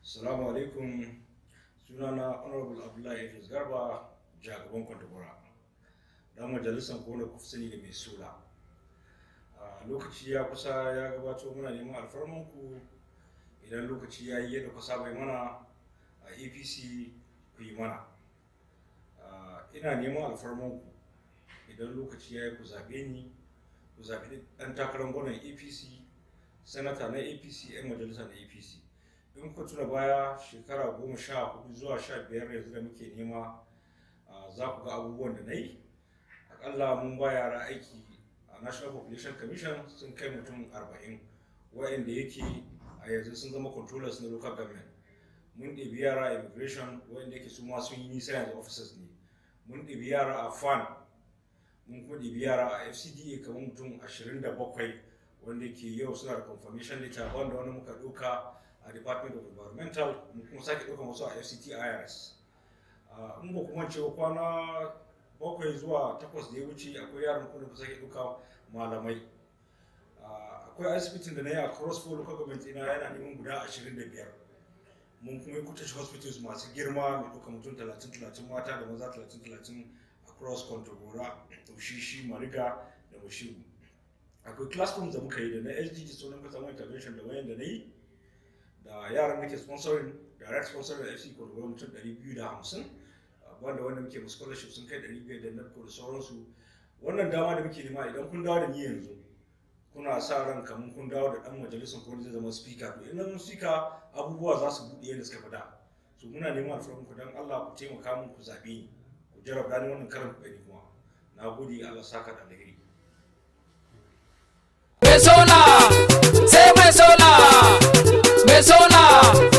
Assalamu alaikum. Sunana Honorable Abdullahi Idris Garba, jagaban Kwantagora. Dan majalisar ko kuka sani da mai sula. Lokaci ya kusa ya gabato, muna neman alfarmanku, idan lokaci ya yi, yadda ku saba mana a APC, ku yi mana. Ina neman alfarmanku, idan lokaci ya yi, ku zaɓe ni, ku zaɓi ɗan takarar gwamnan APC, sanata na APC, 'yan majalisa na APC. In kuka tuna baya, shekara 14 zuwa 15 yanzu da muke nema, za ku ga abubuwan da na yi. Akalla mun ba yara aiki a National Population Commission sun kai mutum 40, wa'anda yake a yanzu sun zama controllers na local government. Mun ɗebi yara a immigration, wa'anda yake su ma sun yi nisa, yanzu officers ne. Mun ɗebi yara a FAAN, mun kuma ɗebi yara a FCDA kamar mutum 27, wanda yake yau suna da confirmation letter, wanda wani muka ɗauka a Department of Environmental, mun kuma sake ɗaukan wasu a FCT IRS. In ba kuma cewa kwana 7 zuwa 8 da ya wuce, akwai yaran kuma da sake ɗauka malamai. Akwai asibitin da na yi a across four local government ina, yana neman guda 25. Mun kuma yi cottage hospitals masu girma mai ɗauka mutum 30 30, mata da maza 30 30, across Kontagora, Ushishi, Mariga da Mashegu. Akwai classrooms da muka yi da na SDG, sunan ka samu intervention da wayan da na yi da yaran nake sponsoring, direct sponsoring da FC Kontagora, mutum 250, wanda wanda muke mu scholarship sun kai 500, da NABCO da sauransu. Wannan dama da muke nema, idan kun dawo da ni yanzu, kuna sa ran kamar kun dawo da dan majalisar ko zai zama speaker. To, in speaker, abubuwa za su buɗe yadda suka fada. So muna neman alfarman ku, dan Allah ku taimaka mun, ku zaɓe ni, ku jarabta ni wannan karan ku gani. Kuma na gode, Allah saka da alheri. Mai sola, sai mai sola, mai sola.